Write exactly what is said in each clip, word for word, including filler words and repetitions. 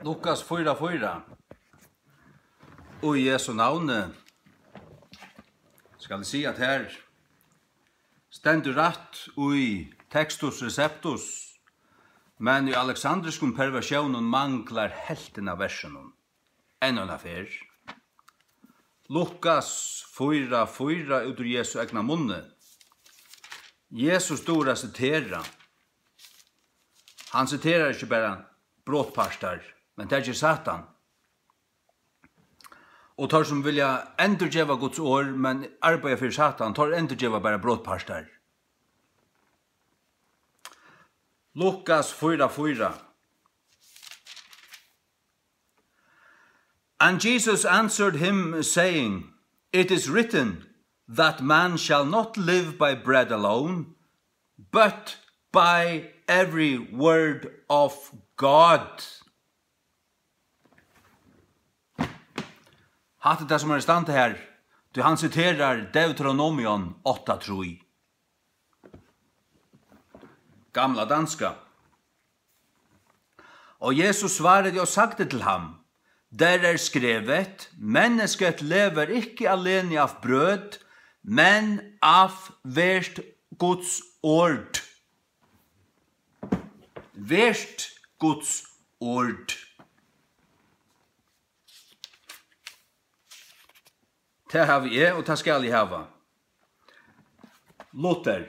Lukas fýra fýra. Og í Jesu navni skal eg siga, at her stendur rætt í Textus Receptus, men í aleksandriskum perversjónum manglar helvtin av versinum. Enn eina ferð. Lukas fýra fýra, út úr Jesu egna munni. Jesus dugir at sitera. Hann siterar ikki bara brotpartar, men tað ger Satan. Og teir, sum vilja endurgeva Guds orð, men arbeiða fyri Satan, teir endurgeva bara brotpartar. Lukas fýra fýra. And Jesus answered him, saying, "It is written, that man shall not live by bread alone, but by every word of God." Hatta er tað, sum er í standi her, tí hann siterar Deuteronomion átta trý. Gamla danska. Og Jesus svarede og sagde til ham: "Der er skrevet: Mennesket lever ikke alene af brød, men af hvert Guds ord." Hvert Guds ord. Tað havi eg, og tað skal eg hava. Luther.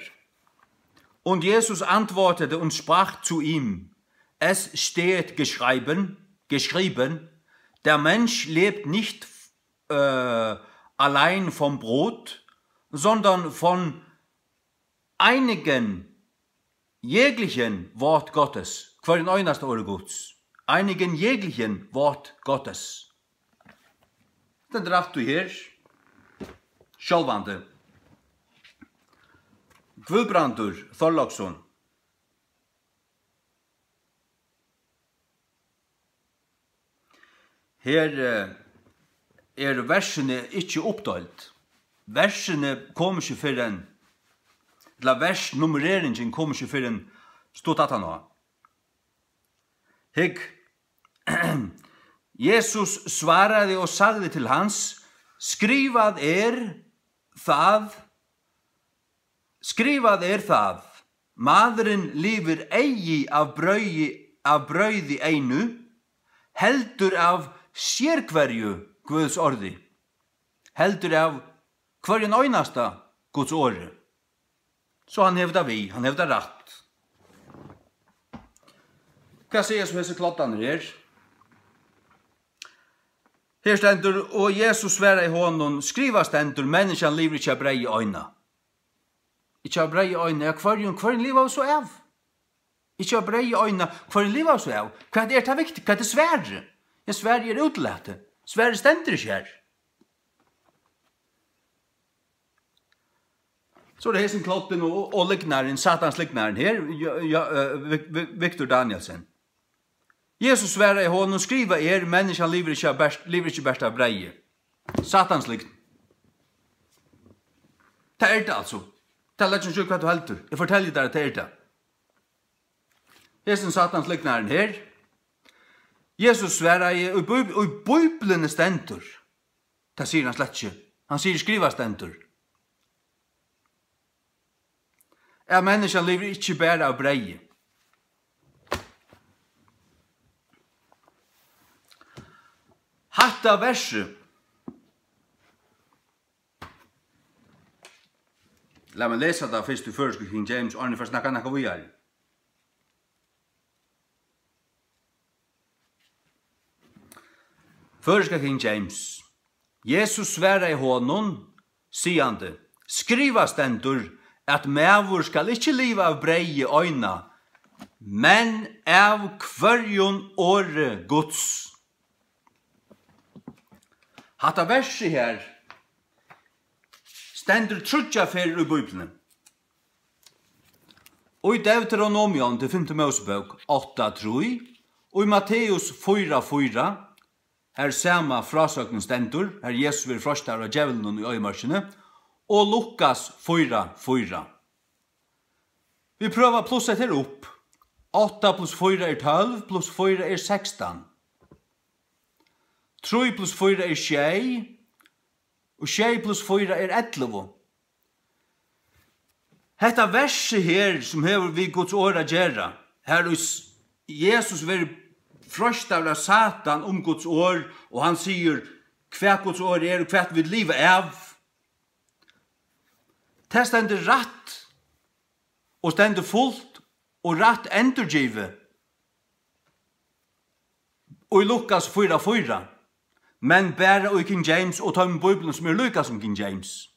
Und Jesus antwortete und sprach zu ihm: "Es steht geschrieben, geschrieben, der Mensch lebt nicht, äh, allein vom Brot, sondern von einigen jeglichen Wort Gottes." Hvørjum einasta orði Guds. "Einigen jeglichen Wort Gottes." Stendur rætt í her. Sjálvandi. Guðbrandur Þorláksson. Her, eh, eru versini ikki uppdeild. Versini koma ikki fyrr enn, ella versnummereringin kom ikki fyrr enn stutt aftan á. Hygg, Jesus svaraði og sagði til hans: "Skrivað er, 'Skrivað er, 'Maðurinn lifir eigi af brauði, af brauði einu, heldur af sérhverju Guðs orði.'" Heldur av hvørjum einasta Guds orði. So hann hevur tað við, hann hevur tað rætt. Hvat siga so hesir kloddarnir her? Her stendur: "Og Jesus svaraði honum: Skrivað stendur: 'Menniskjan livir ikki av breyði eina.'" Ikki av breyði eina, ja, hvørjum, hvørjum liva vit so av? Ikki av breyði eina, hvørjum liva vit so av? Hvat er tað viktigt? Hvat er svarið? Ja, svarið er útilatið. Svarið stendur ikki her. So er tað hesin kloddin og, og lygnarin, Satans lygnarin her, ja, ja, eh, Vik-, Vik-, Victor Danielsen. Jesus svaraði honum: "Skrivað er: 'Menniskjan livir ikki av bert, livir ikki bert av breyði.'" Satans lygn. Tað er tað altso. Tað leggur ikki í hvat tú heldur. Eg fortelji tær, at tað er tað. Hesin Satans lygnarin her. Jesus svaraði: "Í Bíb-, í Bíbliuni stendur." Tað sigur hann slett ikki. Hann sigur: "Skrivað stendur." At menniskjan livir ikki bara av breyði. Hatta versið. Lat meg lesa tað fyrst í føroysku King James, áðrenn eg fari at snakka nakað víðari. Føroyska King James. Jesus svaraði honum, sigandi: "Skrivað stendur, at maður skal ikki liva av breyði eina, men av hvørjum orði Guds." Hatta versið her stendur tríggjar ferðir í Bíbliuni. Og í Deuteronomion, til fimtu Mósebók, átta trý, og í Matteus fýra fýra, har sama frásøgnin stendur, har Jesus verður freistaður av djevlinum í oyðimørkini, og Lukas fýra fýra. Vit prøva at plussa hetta her upp. Átta pluss fýra er tólv, pluss fýra er sekstan. Trý pluss fýra er sjey, og sjey pluss fýra er ellivu. Hetta versið her, sum hevur við Guds orð at gera, har í s-, Jesus verður freistaður av Satan um Guds orð, og hann sigur, hvat Guds orð er, og hvat vit liva av. Tað stendur rætt, og stendur fult og rætt endurgivið í Lukas fýra fýra, men bara í King James og teimum bíblium, sum eru líka sum King James.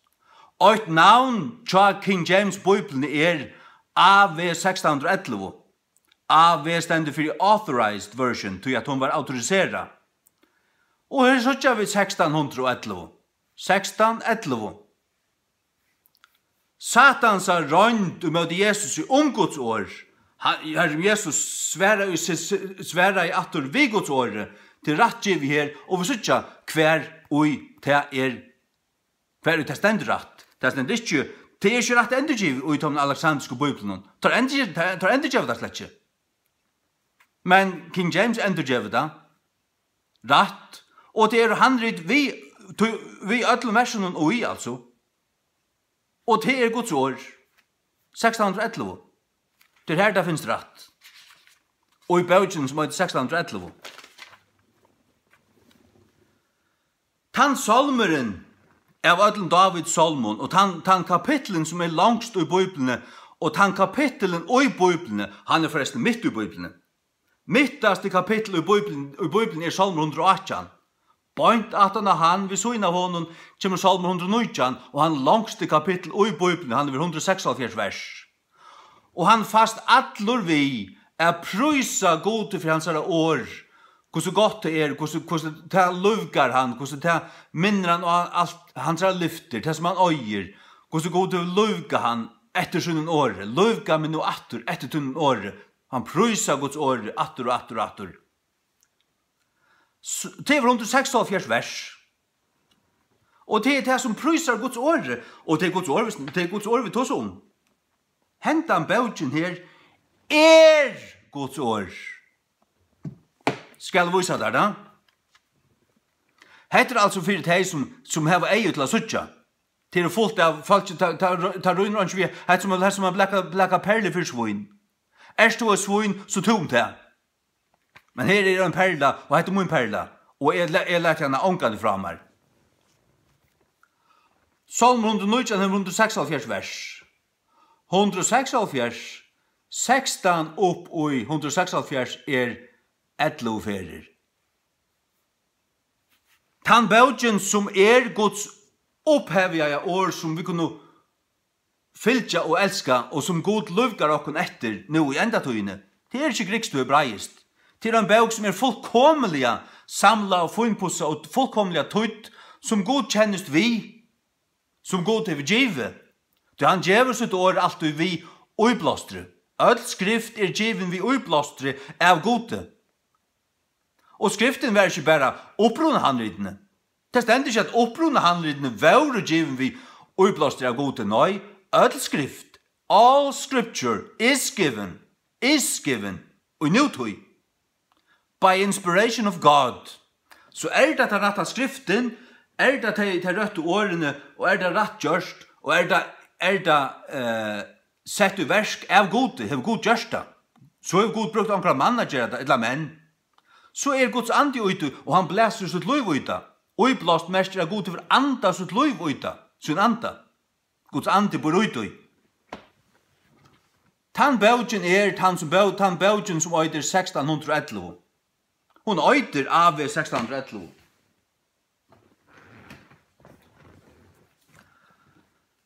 Eitt navn hjá King James bíbliuni er A V sekstan hundrað og ellivu. A V stendur fyri Authorized Version, tí at hon var autoriserað. Og her síggja vit sekstan hundrað og ellivu. Sekstan ellivu. Satansa roynd ímóti Jesusi um Guds orð. Hann, Harrin Jesus svaraði, svaraði aftur við Guds orði, til rætt givið her, og vit síggja, hvar í tað er, hvar í tað stendur rætt. Tað stendur ikki, tað er ikki rætt endurgivið í teimum aleksandrisku bíbliunum. Teir endurge-, teir, teir endurgeva tað slett ikki. Men King James endurgevur tað rætt, og tað eru handrit við, tí, við øllum versunum í, altso. Og tað er Guds orð. Sekstan hundrað og ellivu. Tað er her, tað finst rætt. Og í bókini, sum eitur sekstan hundrað og ellivu. Tann sálmurin av øllum Dávids sálmum, og tann, tann kapittulin, sum er longst í Bíbliuni, og tann kapittulin í Bíbliuni, hann er forrestin mitt í Bíbliuni. Mittasti kapittul í Bíbliuni, í Bíbliuni er Sálmur hundrað og átjan. Beint aftan á hann, við síðuna av honum, kemur Sálmur hundrað og nítjan, og hann longsti kapittul í Bíbliuni, hann hevur hundrað og seksoghálvfjerðs vers. Og hann fæst allur við at prísa Gudi fyri hansara orð, hvussu gott tað er, hvussu, hvussu tað lívgar hann, hvussu tað minnir hann á alt hansara lyftir, tað sum hann eigur, hvussu Gud hevur lívgað hann eftir sínum orði. Lívga meg nú aftur eftir tínum orði. Hann prísar Guds orð aftur og aftur og aftur. S-, tað er hundrað og seksoghálvfjerðs vers. Og tað er tað, sum prísar Guds orð, og tað er Guds orð, tað er Guds orð, vit tosa um. Hendan bókin her er Guds orð. Skal eg vísa tær tað? Hetta er altso fyri tey, sum, sum hava eygu til at síggja. Tað er fult av fólki, tað, tað, tað rýnir einki við. Hetta sum, hetta sum at blaka, blaka perlur fyri svín. Ert tú eitt svín, so tú um tað. Men her er ein perla, og hetta er mín perla, og eg la-, eg lati hana ongantíð frá mær. Sálmur hundrað og nítjan hevur hundrað og seksoghálvfjerðs vers. Hundrað og seksoghálvfjerðs, sekstan upp í hundrað og seksoghálvfjerðs er ellivu ferðir. Tann bókin, sum er Guds upphæviga orð, sum vit kunnu fylgja og elska, og sum Gud lívgar okkum eftir nú í endatíðini, tað er ikki grikskt og hebraiskt. Tað er ein bók, sum er fullkomiliga samlað og fínpussað og fullkomiliga týdd, sum Gud kennist við, sum Gud hevur givið. Tí hann gevur sítt orð altíð við íblástri. Øll skrift er givin við íblástri av Gudi. Og skriftin var ikki bara upprunahandritini. Tað stendur ikki, at upprunahandritini vóru givin við íblástri av Gudi. Nei, øll skrift, all scripture is given, is given, í nútíð. By inspiration of God. So er tað tann rætta skriftin, er tað tey, tey røttu orðini, og er tað rætt gjørt, og er tað, er tað, eh, sett í verk av Gudi, hevur Gud gjørt tað. So hevur Gud brúkt onkran mann at gera tað, ella menn. So er Guds andi í tí, og hann blæsur sítt lív í tað. Íblást merkir, at Gud hevur andað sítt lív í tað, sín anda. Guds andi býr í tí. Tann bókin er, tann sum bó-, tann bókin sum eitur sekstan hundrað og ellivu. Hon eitur A V sekstan hundrað og ellivu.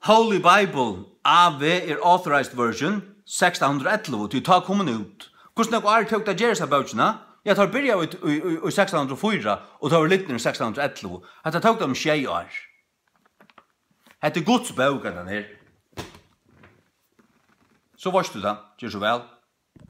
Holy Bible, A V er Authorized Version, sekstan hundrað og ellivu, tí tá kom hon út. Hvussu nógv ár tók tað at gera hesa bókina? Ja, teir byrjaðu í, í, í, í sekstan hundrað og fýra, og teir vóru lidnir í sekstan hundrað og ellivu. Hetta tók teimum sjey ár. Hetta er Guds bók, hendan her. So veitst tú tað. Ger so væl.